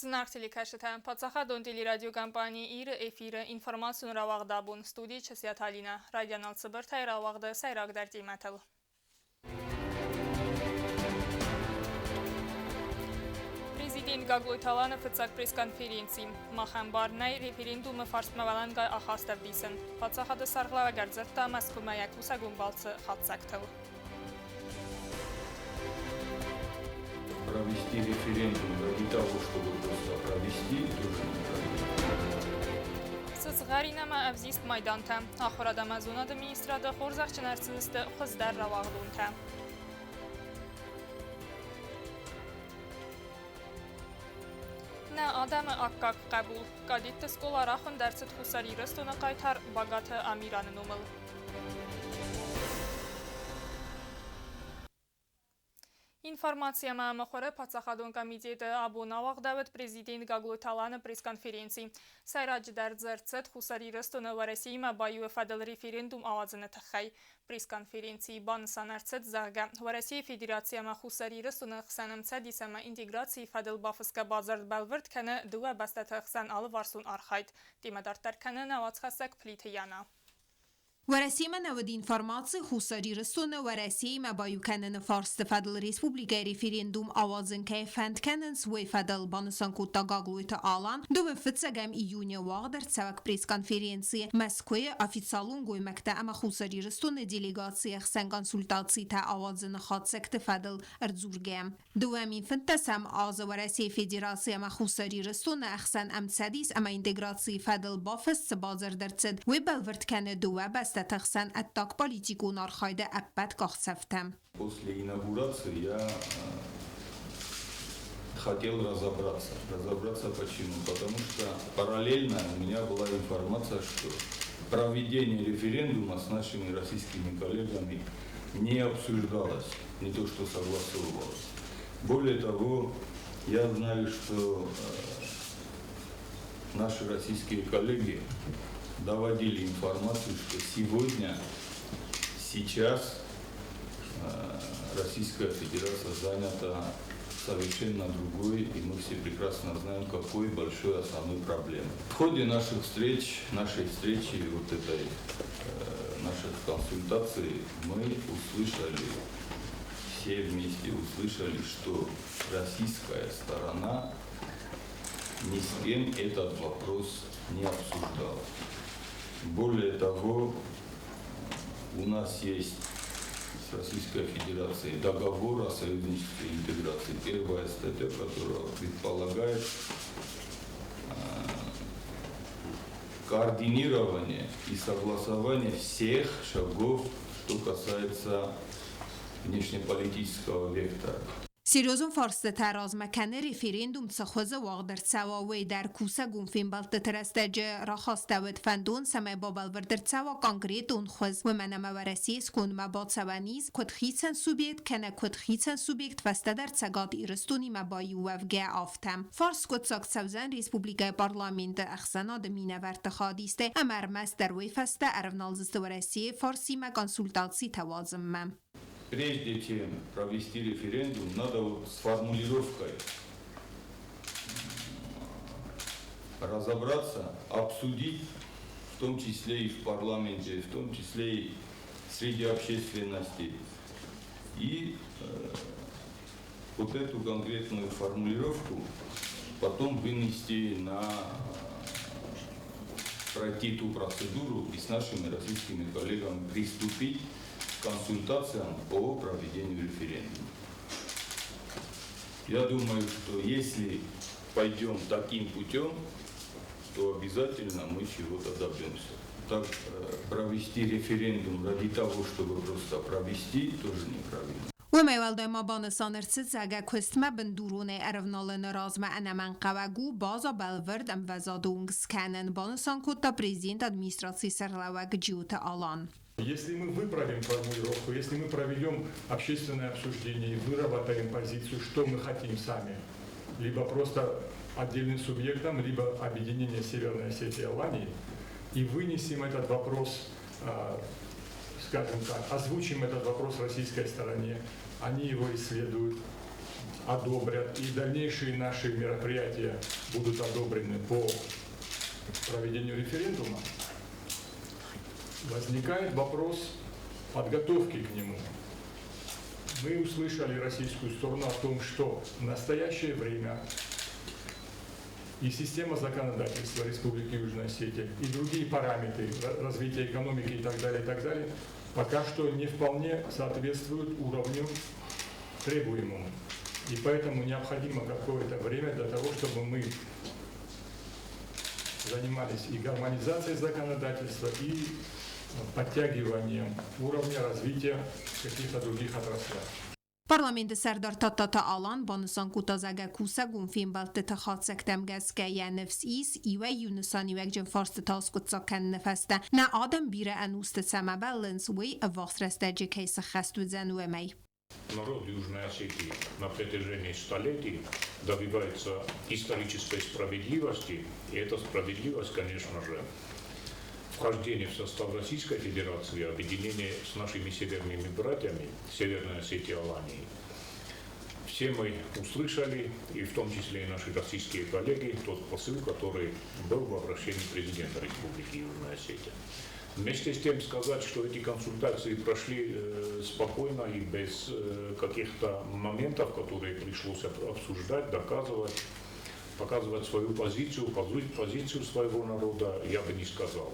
Зынаргъ телекӕсджытӕ, паддзахадон телерадиокомпани Иры эфиры информацион рауагъд абон студийы Чысиаты Алинӕ. Райдиан алцыбыртӕй рауагъды сӕйрагдӕр темӕтыл. Президент Гаглойты Аланы фыццаг пресс-конференци. Махӕн бар нӕй референдумы фарстмӕ уӕлӕнгай ахаст ӕвдисын. Паддзахады сӕргълӕууӕг ӕрдзырдта Мӕскуымӕ йӕ кусӕгон балцы хатдзӕгтыл. Провести референдум ради того, чтобы просто провести, тоже неправильно. Сызгъӕрин ӕмӕ ӕвзист майдантӕ. Ахуырад ӕмӕ зонады министрады хорзӕхджын ӕрцыдысты хуыздӕр рауагъдонтӕ. Нӕ адӕмы аккаг хъӕбул. Кадетты скъола рахуынд ӕрцыд Хуссар Ирыстоны хъайтар Багаты Амираны номыл. Информаци ӕмӕ мыхуыры паддзахадон комитеты абон ауагъдӕуыд президент Гаглойты Аланы пресс-конференци. Сӕйраджыдӕр дзырд цыд Хуссар Ирыстоны Уӕрӕсеимӕ баиуы фӕдыл референдум ауадзыны тыххӕй. Пресс-конференцийы банысан ӕрцыд, зӕгъгӕ, Уӕрӕсейы Федераци ӕмӕ Хуссар Ирыстоны хсӕн ӕмцӕдис ӕмӕ интеграцийы фӕдыл бафысгӕ бадзырд бӕлвырд кӕны дыууӕ бӕстӕты хсӕн алыварсон архайд. Темӕ дарддӕр кӕны нӕ уацхӕссӕг Плиты Яна. Уӕрӕсемӕ нӕ уыд информаци Хуссар Ирыстоны Уӕрӕсеимӕ баиу кӕныны фарсты фӕдыл республикӕйы референдум ауадзын кӕй фӕнд кӕнынц, уый фӕдыл, банысан кодта Гаглойты Алан дыууӕ фыццӕгӕм июны уагъд ӕрцӕуӕг пресс-конференцийы Мӕскуыйы официалон гоймӕгтӕ ӕмӕ Хуссар Ирыстоны делегацийы ӕхсӕн консультацитӕ ауадзыны хатдзӕгты фӕдыл ӕрдзургӕ. 2015 азы Уӕрӕсейы Федераци ӕмӕ Хуссар Ирыстоны ӕхсӕн ӕмцӕдис ӕмӕ интеграцийы фӕдыл бафыст цы бадзырд ӕрцыд, уый бӕлвырд кӕны дыууӕ бӕстӕты хсӕн ӕддагполитикон архайды ӕппӕт къахдзӕфтӕ. После инаугурации я хотел разобраться. Разобраться почему? Потому что параллельно у меня была информация, что проведение референдума с нашими российскими коллегами не обсуждалось, не то что согласовывалось. Более того, я знаю, что наши российские коллеги доводили информацию, что сегодня, сейчас Российская Федерация занята совершенно другой, и мы все прекрасно знаем, какой большой основной проблемой. В ходе наших встреч, нашей встречи, вот этой, наших консультаций, мы услышали, все вместе услышали, что российская сторона ни с кем этот вопрос не обсуждала. Более того, у нас есть с Российской Федерацией договор о союзничестве и интеграции. Первая статья, которая предполагает координирование и согласование всех шагов, что касается внешнеполитического вектора. Серьезон фарстытӕ размӕ кӕны референдум цы хуызы уагъд ӕрцӕуа, уый дӕр. Кусӕгон фембӕлдтыты рӕстӕджы рахастӕуыд фӕндон, цӕмӕй бабӕлвырд ӕрцӕуа конкретон хуыз, уымӕн ӕмӕ Уӕрӕсейы скондмӕ бацӕуӕн ис, куыд хицӕн субъект кӕнӕ куыд хицӕн субъект фӕстӕдӕр Цӕгат Ирыстонимӕ баиу уӕвгӕ, афтӕ. Фарс скъуыддзаг цӕудзӕн республикӕйы парламенты ӕхсӕнады минӕвӕртты хадистӕй ӕмӕ ӕрмӕстдӕр уый фӕстӕ ӕрӕвналдзысты Уӕрӕсейы фарсимӕ консультацитӕ уадзынмӕ. Прежде чем провести референдум, надо вот с формулировкой разобраться, обсудить, в том числе и в парламенте, в том числе и среди общественности. И вот эту конкретную формулировку потом вынести на пройти ту процедуру и с нашими российскими коллегами приступить к консультациям по проведению референдума. Я думаю, что если пойдем таким путем, то обязательно мы чего-то добьемся. Так провести референдум ради того, чтобы просто провести, тоже неправильно. Уымӕй уӕлдай ма банысан ӕрцыд, зӕгъгӕ, куыстмӕ бындуронӕй ӕрӕвналыны размӕ ӕнӕмӕнгхъӕуӕг у база бӕлвырд ӕмвӕзады онг скӕнын, банысан кодта президент администрацийы сӕргълӕууӕг Джиоты Алан. Если мы выправим формулировку, если мы проведем общественное обсуждение и выработаем позицию, что мы хотим сами, либо просто отдельным субъектом, либо объединение Северной Осетии и Алании, и вынесем этот вопрос, скажем так, озвучим этот вопрос российской стороне, они его исследуют. одобрят и дальнейшие наши мероприятия будут одобрены по проведению референдума, возникает вопрос подготовки к нему. Мы услышали российскую сторону о том, что в настоящее время и система законодательства Республики Южная Осетия, и другие параметры развития экономики и так далее, и так далее, пока что не вполне соответствуют уровню требуемому. И поэтому необходимо какое-то время для того, чтобы мы занимались и гармонизацией законодательства, и подтягиванием уровня развития каких-то других отраслях. Парламенты сӕрдар Тадтаты Алан банысан кодта, зӕгъгӕ, кусӕгон фембӕлдтыты хатдзӕгтӕм гӕсгӕ йӕ ныфс ис, иуӕй-иу нысаниуӕгджын фарстытӕ аскъуыддзаг кӕныны фӕстӕ нӕ адӕм бирӕ ӕнусты цӕмӕ бӕллынц, уый ӕввахс рӕстӕджы кӕй сыххӕст уыдзӕн, уымӕй. Народ Южной Осетии на протяжении столетий добивается исторической справедливости, и эта справедливость, конечно же, вхождение в состав Российской Федерации, объединение с нашими северными братьями, Северной Осетии Алании. Все мы услышали, и в том числе и наши российские коллеги, тот посыл, который был в обращении президента Республики Южная Осетия. Вместе с тем сказать, что эти консультации прошли спокойно и без каких-то моментов, которые пришлось обсуждать, доказывать, показывать свою позицию, позицию своего народа, я бы не сказал.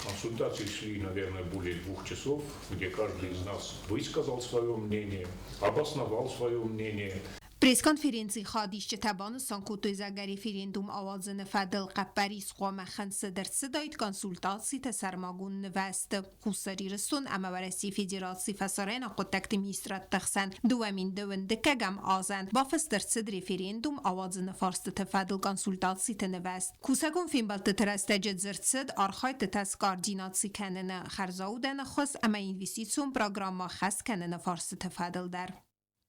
Консультации шли, наверное, более 2 часов, где каждый из нас высказал свое мнение, обосновал свое мнение. Пресс-конференцийы хайадисджытӕ банысан кодтой, зӕгъгӕ, референдум ауадзыны фӕдыл хъӕппӕрис хъуамӕ хынцыд ӕрцыдаид консультациты сӕрмагонд нывӕзты Хуссар Ирыстон ӕмӕ Уӕрӕсейы Федерацийы фӕсарӕйнаг хъуыддӕгты министрадты хсӕн 2021-ӕм азӕн бафыст ӕрцыд референдум ауадзыны фарстыты фӕдыл консультациты нывӕзт. Кусӕгон фембӕлдтыты рӕстӕджы дзырд цыд архайдтытӕ скоординаци кӕныны, хӕрзаудӕн ӕххуыс ӕмӕ инвестицион программӕ хӕс кӕныны фарстыты фӕдыл дӕр.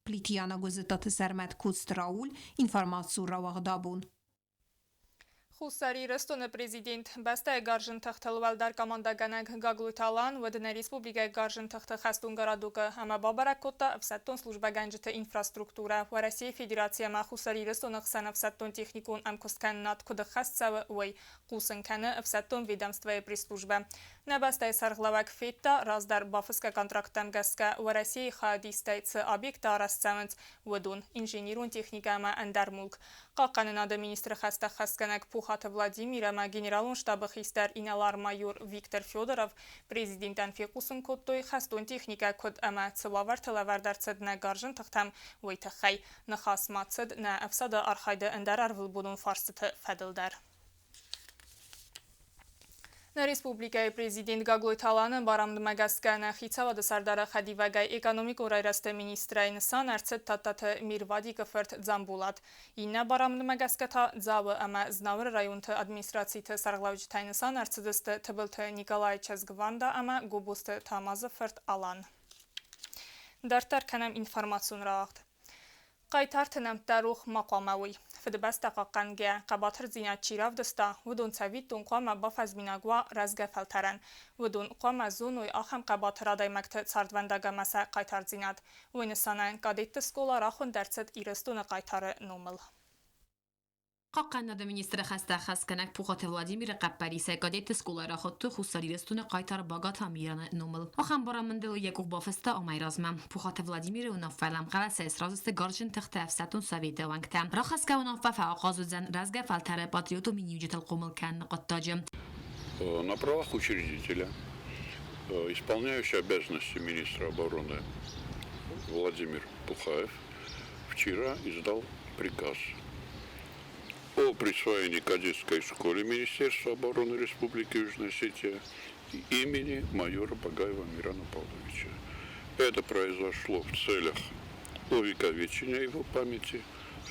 Плиты Яна, Гуыззытаты Сӕрмӕт, Коцты Рауль, информацион рауагъд Абон. Хуссар Ирыстоны президент, бӕстӕйы гарзджын тыхтыл уӕлдӕр командӕгӕнӕг Гаглойты Алан уыд нӕ республикӕйы гарзджын тыхты хӕстон городокы ӕмӕ бабӕрӕг кодта ӕфсӕддон службӕгӕнджыты инфраструктурӕ. Уӕрӕсейы Федераци ӕмӕ Хуссар Ирыстоны хсӕн ӕфсӕддон-техникон ӕмкуысткӕнынад куыд ӕххӕст цӕуы, уый, хъусын кӕны ӕфсӕддон ведомствойы пресс-службӕ. Нӕ бӕстӕйы сӕргълӕууӕг федта, раздӕр бафысгӕ контракттӕм гӕсгӕ Уӕрӕсейы хайадистӕй цы объекттӕ арӕзт цӕуынц, уыдон, инженерон техникӕ ӕмӕ ӕндӕр мулк. Хъахъхъӕнынады министры хӕстӕ ӕххӕстгӕнӕг Пухаты Владимир ӕмӕ генералон штабы хистӕр инӕлар-майор Виктор Федоров президентӕн фехъусын кодтой, хӕстон техникӕ куыд ӕмӕ цы уавӕрты лӕвӕрд ӕрцыд нӕ гарзджын тыхтӕм, уый тыххӕй. Ныхас ма цыд нӕ ӕфсады архайды ӕндӕр ӕрвылбонон фарстыты фӕдыл дӕр. Нӕ республикӕйы президент Гаглойты Аланы барамындмӕ гӕсгӕ нӕ хицауады сӕрдары хӕдивӕгӕй экономикон райрӕзты министрӕй нысан ӕрцыд Тадтаты Мирвадикы фырт Дзамбулат. Иннӕ барамындмӕ гӕсгӕ та Дзауы ӕмӕ Знауыры районты администрациты сӕргълӕуджытӕй нысан ӕрцыдысты Тыбылты Николайы чызг Ванда ӕмӕ Гобозты Тамазы фырт Алан. Дарддӕр кӕнӕм информацион рауагъд. Хъайтарты нӕмттӕ рох ма хъуамӕ уой. Фыдыбӕстӕ хъахъхъӕнгӕ, хъӕбатырдзинад чи равдыста, уыдон цӕвиттон хъуамӕ бафӕзминаг уа рӕзгӕ фӕлтӕрӕн. Уыдон хъуамӕ зоной ахӕм хъӕбатыр адӕймӕгты цардвӕндаг ӕмӕ сӕ хъайтардзинад. Уый нысанӕн кадетты скъола рахуынд ӕрцыд Ирыстоны хъайтары номыл. Хъахъхъӕнынады министры хӕстӕ ӕххӕстгӕнӕг Пухаты Владимиры хъӕппӕрисӕй кадетты скъола рахуыдтой Хуссар Ирыстоны хъайтар Багаты Амираны номыл. Ахӕм барамындыл йӕ къух бафыста амӕй размӕ. Пухаты Владимиры уынаффӕйыл ӕмхъӕлӕсӕй сразы сты гарзджын тыхты ӕфсӕддон советы уӕнгтӕ. Рахӕсгӕ уынаффӕ фӕахъаз уыдзӕн рӕзгӕ фӕлтӕры патриотон миниуджытыл хъомыл кӕныны хъуыддаджы. На правах учредителя исполняющий обязанности министра обороны Владимир Пухаев вчера издал приказ о присвоении кадетской школе Министерства обороны Республики Южная Осетия имени майора Багаева Амирана Павловича. Это произошло в целях увековечения его памяти,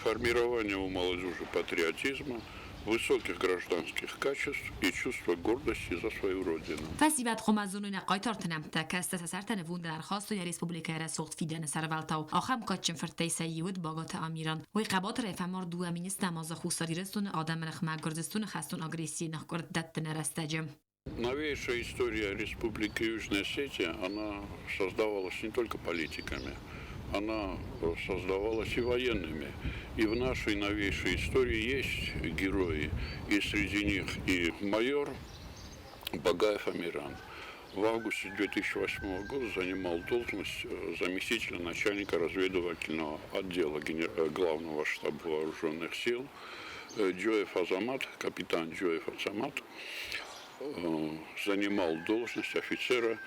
формирования у молодежи патриотизма, высоких гражданских качеств и чувства гордости за свою родину. Фӕсивӕд хъуамӕ зоной нӕ хъайтарты нӕмттӕ, кӕцытӕ сӕ сӕртӕ нывондӕн ӕрхастой нӕ республикӕйы рӕсугъд фидӕны сӕрвӕлтау. Ахӕм кадджын фырттӕй сӕ иу уыд Багаты Амиран. Уый хъӕбатырӕй фӕмард 2007 азы Хуссар Ирыстоны адӕмы ныхмӕ Гуырдзыстоны хӕстон агрессийы ныхкъуырд дӕттыны рӕстӕджы. Новейшая история Республики Южная Осетия, она создавалась не только политиками. она создавалась и военными. И в нашей новейшей истории есть герои, и среди них и майор Багаев Амиран. В августе 2008 года занимал должность заместителя начальника разведывательного отдела Главного штаба вооруженных сил. Джоев Азамат, капитан Джоев Азамат, занимал должность офицера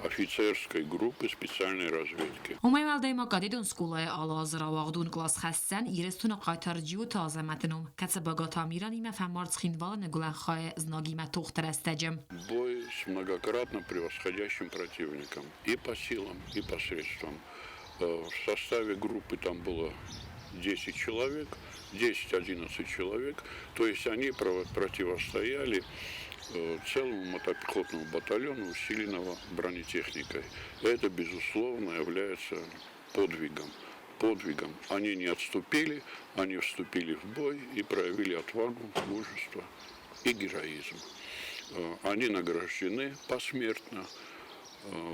офицерской группы специальной разведки. Уымӕй уӕлдай ма кадетон скъолайы алы азы рауагъдон кълас хӕсдзӕн Ирыстоны хъайтар Джиоты Азӕмӕты ном, кӕцы Багаты Амиранимӕ фӕмард Цхинвалы ныгуылӕн хайы знагимӕ тохты рӕстӕджы. Бой с многократно превосходящим противником и по силам, и по средствам. В составе группы там было 10 человек, 10-11 человек. То есть они противостояли целому мотопехотному батальону, усиленного бронетехникой. Это, безусловно, является подвигом. Подвигом. Они не отступили, они вступили в бой и проявили отвагу, мужество и героизм. Они награждены посмертно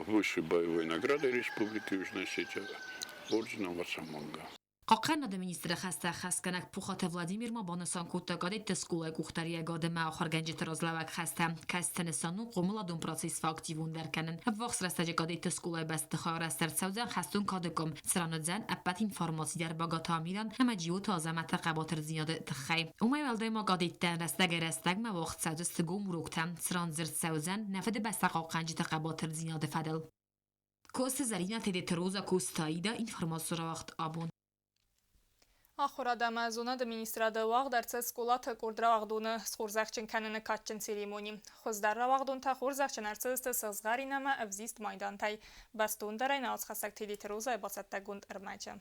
высшей боевой наградой Республики Южная Осетия орденом Вацамонга. Хъахъхъӕнынады министры хӕстӕ ӕххӕстгӕнӕг Пухаты Владимир ма банысан кодта кадетты скъолайы къухдариуӕгады ӕмӕ ахуыргӕнджыты разлӕууӕг хӕстӕ, кӕцыты нысан у хъомыладон процесс фӕактивондӕр кӕнын. Ӕввахс рӕстӕджы кадетты скъолайы бӕстыхайы арӕзт ӕрцӕудзӕн хӕстон кады къуым, цыран уыдзӕн ӕппӕт информаци дӕр Багаты Амиран ӕмӕ Джиоты Азӕмӕты хъӕбатырдзинады тыххӕй. Уымӕй уӕлдай ма кадеттӕн рӕстӕгӕй-рӕстӕгмӕ уагъд цӕудзысты гом уроктӕ, цыран дзырд цӕудзӕн нӕ Фыдыбӕстӕ хъахъхъӕнджыты хъӕбатырдзинады фӕдыл. Коцты Зӕринӕ, Тедеты Роза, Коцты Аида, информацион рауагъд абон. Ахуырад ӕмӕ зонады министрады уагъд ӕрцыд скъолаты къорд рауагъдоны схорзӕхджын кӕныны кадджын церемони. Хуыздӕр рауагъдонтӕ хорзӕхджын ӕрцыдысты сызгъӕрин ӕмӕ ӕвзист майдантӕй. Бӕстондӕрӕй науцхӕссӕг Тедеты Розайы бацӕттӕгонд ӕрмӕджы.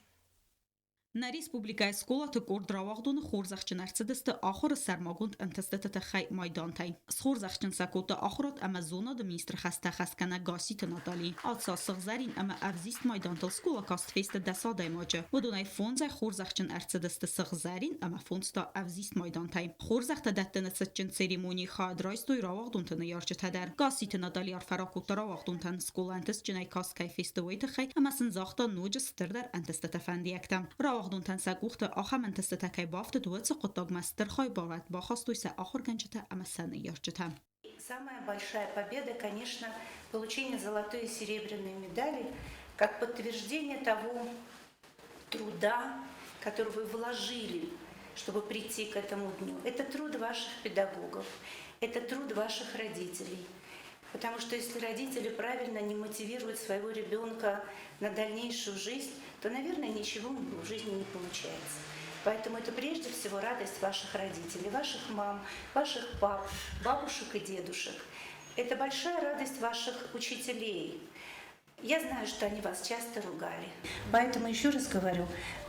Нӕ республикӕйы скъолаты къорд рауагъдоны хорзӕхджын ӕрцыдысты ахуыры сӕрмагонд ӕнтыстыты тыххӕй майдантӕй. Схорзӕхджын сӕ кодта ахуырад ӕмӕ зонады министры хӕстӕ хӕсгӕнӕг Гасситы Натали. Ацы сыгъзӕрин ӕмӕ ӕвзист майдантыл скъола каст фесты дӕс адӕймаджы. Уыдонӕй фондзӕй хорзӕхджын ӕрцыдысты сыгъзӕрин ӕмӕ фондз та ӕвзист майдантӕй. Хорзӕхтӕ дӕттыны цытджын церемонийы хайад райстой рауагъдонты ныййарджытӕ дӕр. Гасситы Натали арфӕ ракодта рауагъдонтӕн, скъола ӕнтыстджынӕй каст кӕй фесты, уый тыххӕй ӕмӕ сын загъта ноджы стырдӕр ӕнтыстытӕ фӕндиӕгтӕ. Рауагъдонтӕн сӕ къухты ахӕм ӕнтыстытӕ кӕй бафтыд, уыцы хъуыддагмӕ стыр хайбавӕрд бахастой сӕ ахуыргӕнджытӕ ӕмӕ сӕ ныййарджытӕ. Самая большая победа, конечно, получение золотой и серебряной медали, как подтверждение того труда, который вы вложили, чтобы прийти к этому дню. Это труд ваших педагогов, это труд ваших родителей. Потому что если родители правильно не мотивируют своего ребенка на дальнейшую жизнь, то, наверное, ничего в жизни не получается. Поэтому это прежде всего радость ваших родителей, ваших мам, ваших пап, бабушек и дедушек. Это большая радость ваших учителей. Я знаю, что они вас часто ругали. Поэтому еще раз говорю,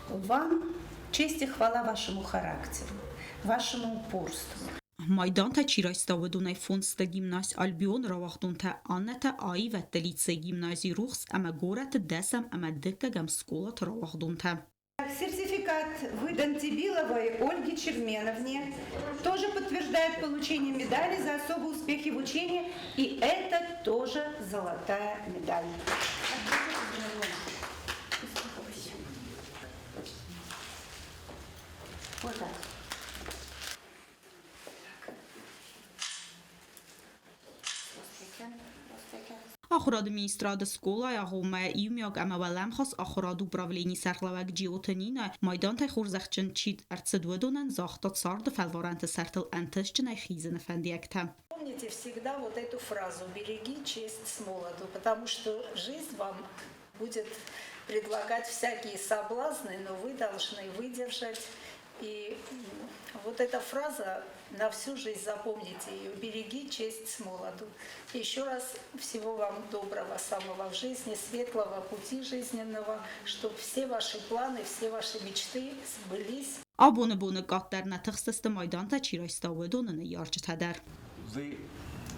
вам честь и хвала вашему характеру, вашему упорству. Майдантӕ чи райста, уыдонӕй фондзты гимнази Альбион рауагъдонтӕ, аннӕтӕ аивӕдты лицей гимнази Рухс ӕмӕ горӕты дӕсӕм ӕмӕ дыккӕгӕм скъолаты рауагъдонтӕ. Сертификат выдан Тибиловой Ольге Черменовне. Тоже подтверждает получение медали за особые успехи в учении. И это тоже золотая медаль. Вот так. Ахуырады министрады скъолайы агъоммӕ иумиаг ӕмӕ уӕлӕмхас ахуырады управленийы сӕргълӕууӕг Джиоты Нинӕ майдантӕй хорзӕхджын чи ӕрцыд, уыдонӕн загъта царды фӕлварӕнты сӕртыл ӕнтыстджынӕй хизыны фӕндиӕгтӕ. Помните всегда вот эту фразу «береги честь с молоду», потому что жизнь вам будет предлагать всякие соблазны, но вы должны выдержать. И вот эта фраза на всю жизнь запомните ее. Береги честь с молоду. Еще раз всего вам доброго самого в жизни, светлого пути жизненного, чтобы все ваши планы, все ваши мечты сбылись. Абоны боны къаддӕр нӕ тыхстысты майдантӕ чи райста, уыдоны ныййарджытӕ дӕр. Вы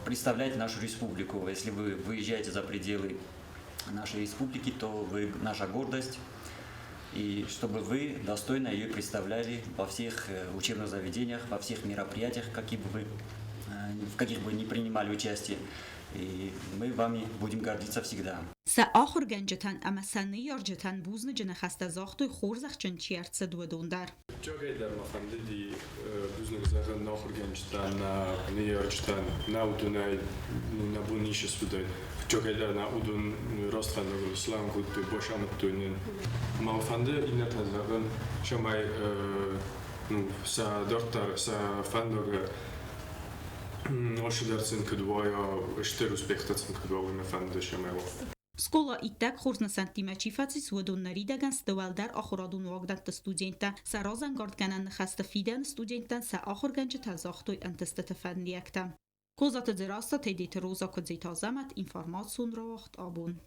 представляете нашу республику. Если вы выезжаете за пределы нашей республики, то вы наша гордость. И чтобы вы достойно ее представляли во всех учебных заведениях, во всех мероприятиях, какие бы вы, в каких бы ни принимали участие. И мы вами будем гордиться всегда. Сӕ ахуыргӕнджытӕн ӕмӕ сӕ ныййарджытӕн бузныджы ныхӕстӕ загътой хорзӕхджын чи ӕрцыд, уыдон дӕр. Фыццагӕйдӕр мӕ фӕндыди бузныг зӕгъын нӕ ахуыргӕнджытӕн, нӕ ныййарджытӕн, нӕ уыдонӕй нӕ бон ницы суыдаид. Фыццагӕйдӕр нӕ уыдон раст фӕндагыл слӕууын кодтой, бацамыдтой нын. Мӕ фӕнды иннӕтӕн зӕгъын, цӕмӕй ну, сӕ дарддӕр сӕ фӕндагы алцыдӕр сын куыд уа, стыр успехтӕ сын куыд уа, уый мӕ фӕнды, цӕмӕй уа. Скъола иттӕг хорз нысӕнттимӕ чи фӕцис, уыдон ныридӕгӕн сты уӕлдӕр ахуырадон уагдӕтты студенттӕ. Сӕ разӕнгардгӕнӕн ныхӕсты фидӕны студенттӕн сӕ ахуыргӕнджытӕ загътой ӕнтыстыты фӕндиӕгтӕ. Козаты Дзерассӕ, Тедеты Роза, Куыдзиты Азӕмӕт, информацион рауагъд абон.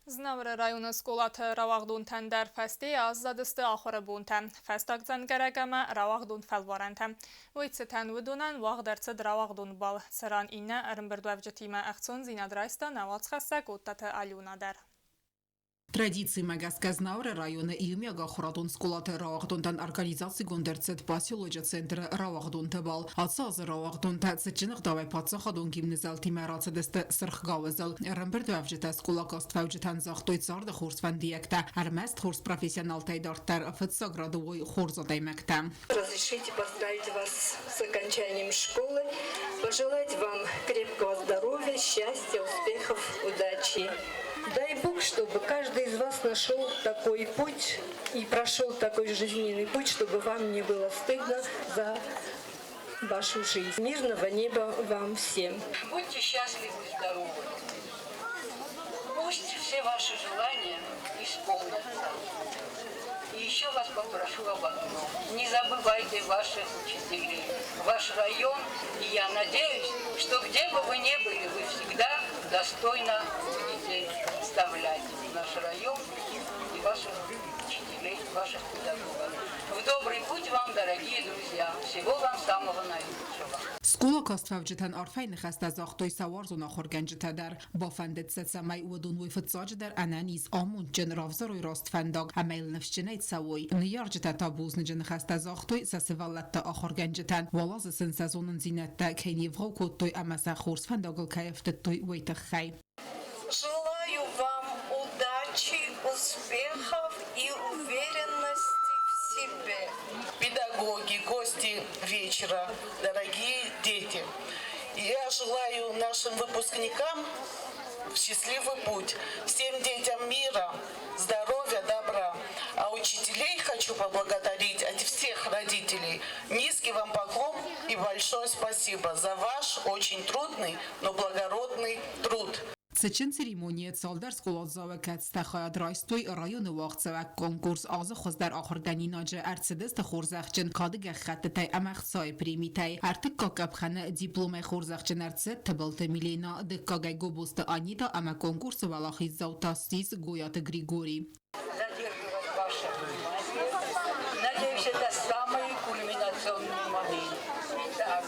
Знауыры районы скъолаты рауагъдонтӕн дӕр фӕстейӕ аззадысты ахуыры бонтӕ, фӕстаг дзӕнгӕрӕг ӕмӕ рауагъдон фӕлварӕнтӕ. Уый цытӕн уыдонӕн уагъд ӕрцыд рауагъдон бал, цыран иннӕ ӕрӕмбырдуӕвджытимӕ ӕхцондзинад райста нӕ уацхӕссӕг Оттаты Алюна дӕр. Традицимӕ гӕсгӕ Знауыры районы иумиагахуырадон скъолаты рауагъдонтӕн организацигонд ӕрцыд поселочы центры рауагъдонтӕбӕл. Ацы азы рауагъдонтӕ цытджын ӕгъдауӕй паддзахадон гимны зӕлтимӕ рацыдысты Сырх гауызыл. Ӕрӕмбырдуӕвджытӕ скъолакастфӕуджытӕн загътой царды хорз фӕндиӕгтӕ, ӕрмӕст хорз профессионалтӕй дарддӕр фыццаг рады уой хорз адӕймӕгтӕ. Разрешите поздравить вас с окончанием школы, пожелать вам крепкого здоровья, счастья, успехов, удачи. Дай Бог, чтобы каждый из вас нашел такой путь и прошел такой жизненный путь, чтобы вам не было стыдно за вашу жизнь. Мирного неба вам всем. Будьте счастливы и здоровы. Пусть все ваши желания исполнятся. И еще вас попрошу об одном. Не забывайте ваших учителей, ваш район. И я надеюсь, что где бы вы ни были, вы всегда достойно будете представлять наш район и ваших учителей, ваших педагогов. В добрый путь вам, дорогие друзья. Всего вам самого наилучшего. Скъола кастфӕуджытӕн арфӕйы ныхӕстӕ загътой сӕ уарзон ахуыргӕнджытӕ дӕр. Бафӕндыд сӕ, цӕмӕй уыдон уый фыццаджыдӕр ӕнӕниз, амондджын, равзарой раст фӕндаг ӕмӕ йыл ныфсджынӕй цӕуой. Ныййарджытӕ та бузныджы ныхӕстӕ загътой сӕ сывӕллӕтты ахуыргӕнджытӕн, уал азы сын сӕ зонындзинӕдтӕ кӕй не вгъау кодтой ӕмӕ сӕ хорз фӕндагыл кӕй ӕфтыдтой, уый тыххӕй. Желаю вам удачи, успехов и уверенности в себе. Педагоги, гости вечера, дорогие дети. Я желаю нашим выпускникам счастливый путь, всем детям мира, здоровья, добра. А учителей хочу поблагодарить от всех родителей. Низкий вам поклон и большое спасибо за ваш очень трудный, но благородный труд. Цытджын церемонийы цалдӕр скъоладзауы кӕцытӕ хайад райстой районы уагъдцӕуӕг конкурс Азы хуыздӕр ахуыргӕнинаджы ӕрцыдысты хорзӕхджын кады гӕххӕттытӕй ӕмӕ ӕхцайы премитӕй. Ӕртыккаг къӕпхӕны дипломӕй хорзӕхджын ӕрцыд Тыбылты Милена, дыккагӕй Гобозты Анита ӕмӕ конкурсы уӕлахиздзау та ссис Гояты Григорий. Задерживать ваше внимание. Надеюсь, это самый кульминационный момент. Итак,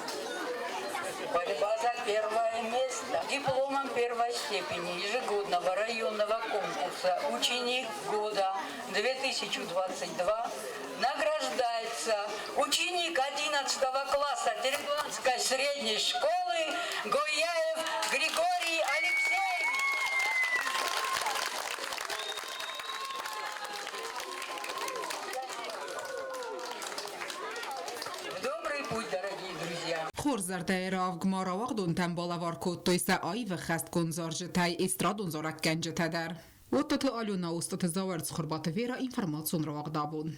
борьба за первое место. Дипломом первой степени ежегодного районного конкурса «Ученик года 2022» награждается ученик 11 класса Теребовлянской средней школы Гояев Григорий Алексеевич. В добрый путь, дорогие друзья! Хорз зӕрдӕйы равг ма рауагъдонтӕн балӕвар кодтой сӕ аив ӕххӕстгонд зарджытӕй эстрадон зарӕггӕнджытӕ дӕр. Оттаты Алена, Остаты Зауӕр, Цхуырбаты Вера, информацион рауагъд абон.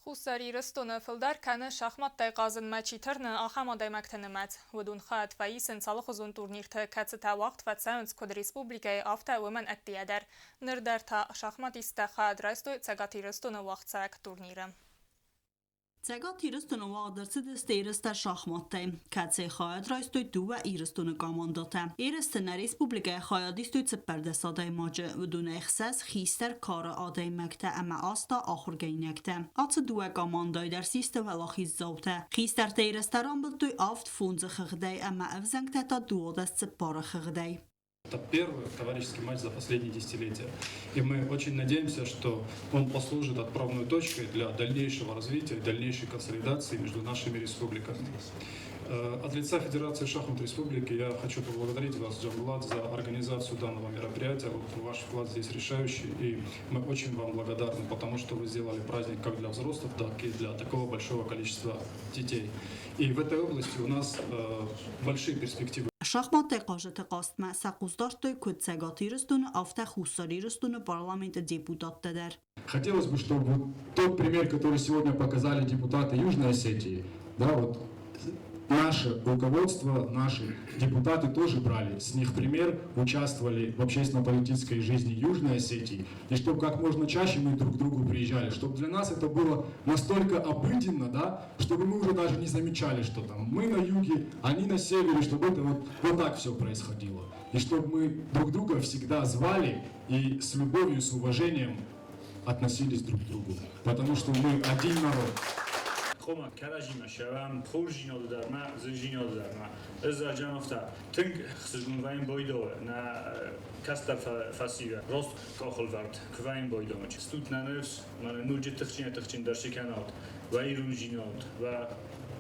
Хуссар Ирыстоны фылдӕр кӕны шахматтӕй хъазынмӕ чи тырны, ахӕм адӕймӕгты нымӕц. Уыдон хайад фӕисынц алыхуызон турнирты, кӕцытӕ уагъд фӕцӕуынц куыд республикӕйы, афтӕ уымӕн ӕддейӕ дӕр. Ныр дӕр та шахматисттӕ хайад райстой Цӕгат Ирыстоны уагъдцӕуӕг турниры. Цӕгат Ирыстоны уагъд ӕрцыдысты ерыстӕ шахматтӕй, кӕцыйы хайад райстой дыууӕ Ирыстоны командӕтӕ. Ерысты нӕ республикӕйы хайад истой 14 адӕймаджы, уыдонӕй ӕхсӕз хистӕр кары адӕймӕгтӕ ӕмӕ аст та ахуыргӕнинӕгтӕ. Ацы дыууӕ командӕйы дӕр систы уӕлахиздзаутӕ. Хистӕртӕ ерыстӕ рамбылдтой авд фондзы хыгъдӕй ӕмӕ ӕвзӕнгтӕ та 12 цыппары хыгъдӕй. Это первый товарищеский матч за последние десятилетия. И мы очень надеемся, что он послужит отправной точкой для дальнейшего развития, дальнейшей консолидации между нашими республиками. От лица Федерации шахмат Республики я хочу поблагодарить вас, Джамбулат, за организацию данного мероприятия. Вот ваш вклад здесь решающий, и мы очень вам благодарны, потому что вы сделали праздник как для взрослых, так и для такого большого количества детей. И в этой области у нас большие перспективы. Шахматтӕй хъазыты хъазтмӕ сӕ хъус дардтой куыд Цӕгат Ирыстоны, афтӕ Хуссар Ирыстоны парламенты депутаттӕ дӕр. Хотелось бы, чтобы вот тот пример, который сегодня показали депутаты Южной Осетии, да, вот наше руководство, наши депутаты тоже брали с них пример, участвовали в общественно-политической жизни Южной Осетии, и чтобы как можно чаще мы друг к другу приезжали, чтобы для нас это было настолько обыденно, да, чтобы мы уже даже не замечали, что там мы на юге, они на севере, чтобы это вот так все происходило. И чтобы мы друг друга всегда звали и с любовью, с уважением относились друг к другу, потому что мы один народ. Хъуамӕ кӕрӕдзимӕ ссӕуӕм хорздзинады дӕр ӕмӕ зындзинады дӕр ӕмӕ ӕз ӕрджан афтӕ тынг ӕхсызгон вӕййын байдауы нӕ кӕстӕр фӕсивӕд раст къахылвӕрд куы вӕййын байдауы. Стут нӕ ныфс, мӕнӕ ноджы тыхджынӕй-тыхджындӕр цы кӕнат, уӕ ирондзинад, уӕ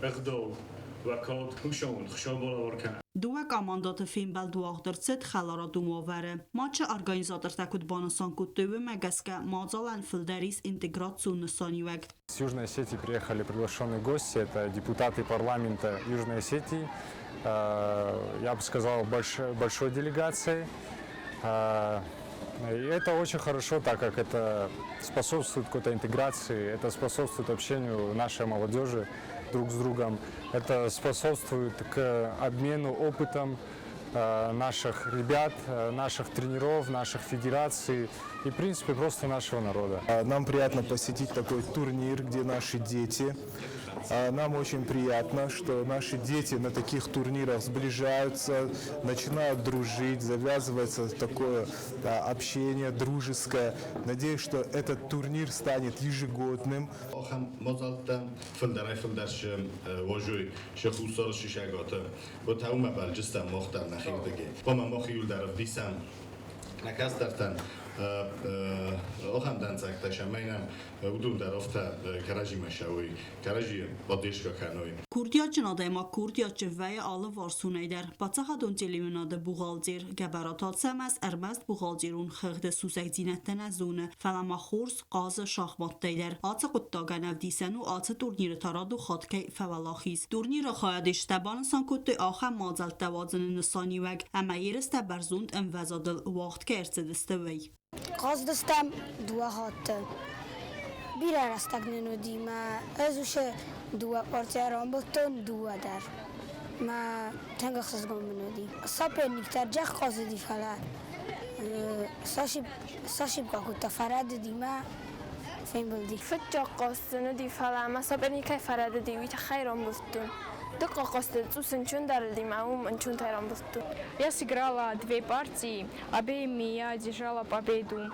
ӕгъдау, уӕ кад, хуыцау уын Хуыцау балӕвар кӕнӕд. Дыууӕ командӕты фембӕлд уагъд ӕрцыд хӕларадон уавӕры. Матчы организатортӕ куыд банысан кодтой, уымӕ гӕсгӕ мадзалӕн фылдӕр ис интеграцион нысаниуӕг. С Южной Осетии приехали приглашенные гости. Это депутаты парламента Южной Осетии. Я бы сказал, большой делегацией. И это очень хорошо, так как это способствует какой-то интеграции, это способствует общению нашей молодежи друг с другом, это способствует к обмену опытом наших ребят, наших тренеров, наших федераций и, в принципе, просто нашего народа. Нам приятно посетить такой турнир, где наши дети. Нам очень приятно, что наши дети на таких турнирах сближаются, начинают дружить, завязывается такое общение дружеское. Надеюсь, что этот турнир станет ежегодным. Ахӕм мадзӕлттӕ фылдӕрӕй-фылдӕр цы уозой сӕ хуссары сусӕгаты, уӕд уымӕ бӕлджыстӕм мах дӕр нӕхирдыгӕй. Хъуамӕ мах иуылдӕр ӕвдисӕм нӕ кӕстӕртӕн ахӕм дӕнцӕгтӕ, цӕмӕй нӕм уыдон дӕр афтӕ кӕрӕдзимӕ ссӕуой, кӕрӕдзийы поддержка кӕной. Курдиатджын адӕймаг курдиатджын вӕййы алыварсонӕй дӕр. Паддзахадон телеуынады бухгалтер Гӕбӕраты Ацӕмӕз ӕрмӕст бухгалтерон хыгъды сусӕгдзинӕдтӕ нӕ зоны, фӕлӕ ма хорз хъазы шахматтӕй дӕр. Ацы хъуыддагӕн ӕвдисӕн у ацы турниры та радон хатт кӕй фӕуӕлахиз. Турниры хайадисджытӕ банысан кодтой ахӕм мадзӕлттӕ уадзыны нысаниуӕг ӕмӕ ерыстӕ бӕрзонд ӕмвӕзадыл уагъд кӕй ӕрцыдысты, уый. Хъазыдыстӕм дыууӕ хатты. Бирӕ рӕстӕг нын уыди мӕ ӕз уыцы дыууӕ партийӕ рамбылдтон дыууӕ дӕр. Мӕ тынг ӕхсызгон мын уыди. Соперниктӕ ӕрджӕх хъазыди, фӕлӕ сошибка кодта, фӕрӕдыди мӕ фембылди. Фыццаг хъазт зын уыди, фӕлӕ мӕ соперникӕй фӕрӕдыди, уый тыххӕй рамбылдтон. Дыккаг хъазты цъус ӕнцондӕр уыди мӕ уым ӕнцонтӕй рамбылдтон. Я сыграла две партии, обеими я одержала победу.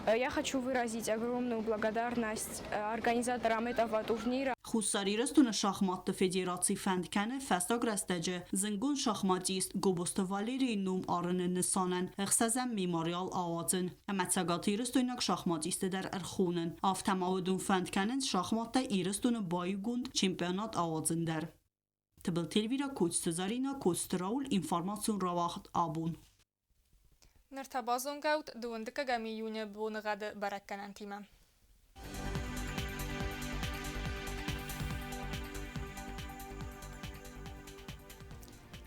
Я хочу выразить огромную благодарность организаторам этого турнира. Хуссар Ирыстоны шахматты федераци фӕнд кӕны фӕстаг рӕстӕджы зындгонд шахматист Гобозты Валерийы ном арыны нысанӕн ӕхсӕзӕм мемориал ауадзын ӕмӕ цӕгатирыстойнаг шахматисты дӕр ӕрхонын. Афтӕ ма уыдон фӕнд кӕнынц шахматтӕй Ирыстоны баиугонд чемпионат ауадзын дӕр. Тыбылты Эльвира, Коцты Заринӕ, Коцты Рауль, информацион рауагъд абон. Ныр та базонгӕут дыууындыккӕгӕм июны боныгъӕды бӕрӕггӕнӕнтимӕ.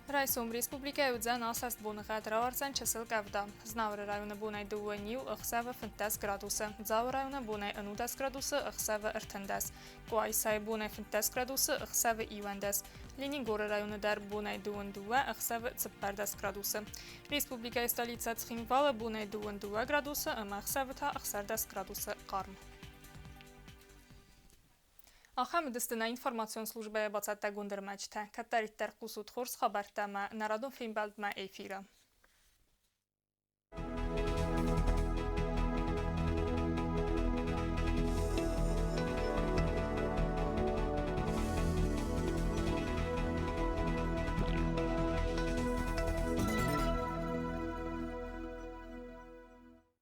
Райсом республикӕйы уыдзӕн асӕст боныгъӕд, рауардзӕн чысыл къӕвда. Знауыры районы бонӕй дыууӕ ниу, ӕхсӕвы 15 градусы. Дзауы районы бонӕй 11 градусы, ӕхсӕвы 13. Къуайсайы бонӕй 15 градусы, ӕхсӕвы 11. Ленингоры районы дӕр бонӕй 22, ӕхсӕвы 14 градусы. Республикӕйы столицӕ Цхинвалы бонӕй 22 градусы ӕмӕ ӕхсӕвы та 16 градусы хъарм. Ахӕм уыдысты нӕ информацион службӕйы бацӕттӕгонд ӕрмӕджытӕ. Кӕддӕриддӕр хъусут хорз хабӕрттӕ ӕмӕ нӕ радон фембӕлдмӕ эфиры.